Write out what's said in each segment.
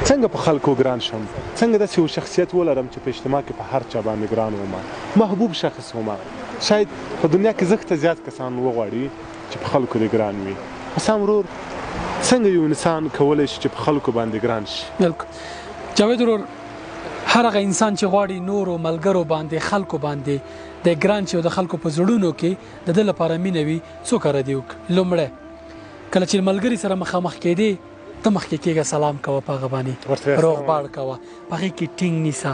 څنګه په خلکو ګران شم، څنګه داسې یو شخصیت ولرم چې په اجتماع کې په هر چا باندې ګران وم، محبوب شخص وم. شاید په دنیا کې زښته زیات کسان وغواړي چې په خلکو دې ګران وي. حسام ورور، څنګه یو انسان کولی شي چې په خلکو باندې ګران شي؟ بالکل جاوید ورور، هر هغه انسان چې غواړي نورو ملګرو باندې، خلکو باندې د ګران شي او د خلکو په زړونو کې د ده لپاره مینه وي، څو کاره دې وکړي. لومړی، کله چې ملګري سره مخامخ کېدې، ته مخکې کېږه، سلام کوه، په هغه باندې روغبړ کوه، په هغې کې ټینګ نیسه،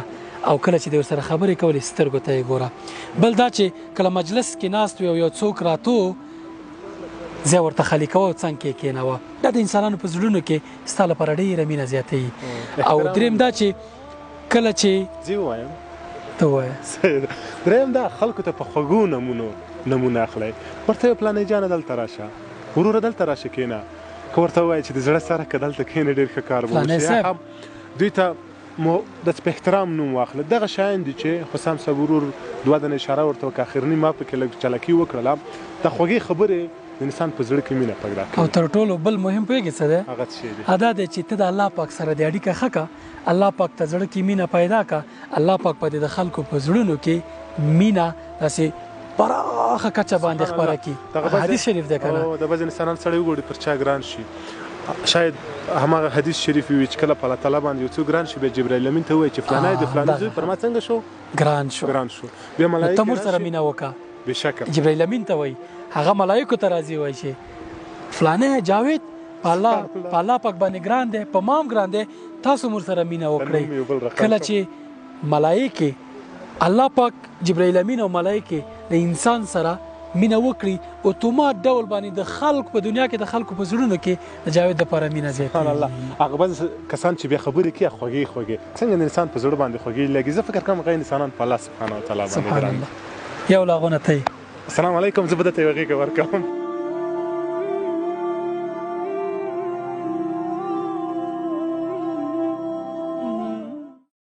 او کله چې د ورسره خبرې کولې سترګو ته یې ګوره. بل دا چې کله مجلس کې ناست وي او یو څوک راتو، ځای ورته خالي کوه او څنګ کې کېنوه. دا د انسانانو په زړونو کې ستا لپاره ډېره مینه زیاتوي. او دریم دا چې کله چې زه ووایم، ته ووایه. دریم دا خلکو ته په خوږو نمونو نمونه اخلئ، ورته وایي پلانی جانه دلته راشه، وروره دلته راشه کېنه. که ورته ووایې چې د زړه سره که دلته کښېنې ډېر ښه کار به وشي، هم دوی ته مو داسې په احترام نوم واخله. دغه شیان دي چې حسام صاحب ورور دوه دنه اشاره ورته وکړه، اخرني ما پکې لږ چلکي وکړله. دا خوږې خبرې د انسان په زړه کې مینه پیدا کوي. او تر ټولو بل مهم پوهېږې څه دی؟ هغه څه شی دی؟ هغه دا دی چې ته د الله پاک سره د اړیکه ښه که، الله پاک ته زړه کې مینه پیدا که، الله پاک به دې د خلکو په زړونو کې مینه داسې پراخه کچه باندې خپره کړي. حدیث شریف دی که نه؟ د بعضې انسانان سړی وګوري پر چا ګران شي، شاید هماغه حدیث شریف وي چې کله په الله تعالی باندې یو څوک ګران شي، بیا جبرائیل امین ته ووایي چې فلانی د فلاني زوی پر ما څنګه شو؟ ګران شو. ګران شو. بیا ملایکې ته مور سره مینه وکړه. بېشکه. جبرائیل امین ته وایي، هغه ملایکو ته راځي وایي چې فلانی جاوید په الله، په الله پاک باندې ګران دی، په ما هم ګران دی، تاسو مور سره مینه وکړئ. کله چې ملایکې الله پاک جبرائیل امین او ملایکې د انسان سره مینه وکړي، اتومات ډول باندې د خلکو په دنیا کې د خلکو په زړونو کې د جاوید لپاره مینه زیاتېږي. سبحان الله. هغه بعضې کسان چې بیا خبرې کوي خوږې خوږې، څنګه د انسان په زړه باندې خوږې لګي. زه فکر کوم هغه انسانان په الله سبحانه وتعالی باندې ګران دي. یو لاغونه ته. السلام علیکم، زه به درته یوه غېږه ورکوم.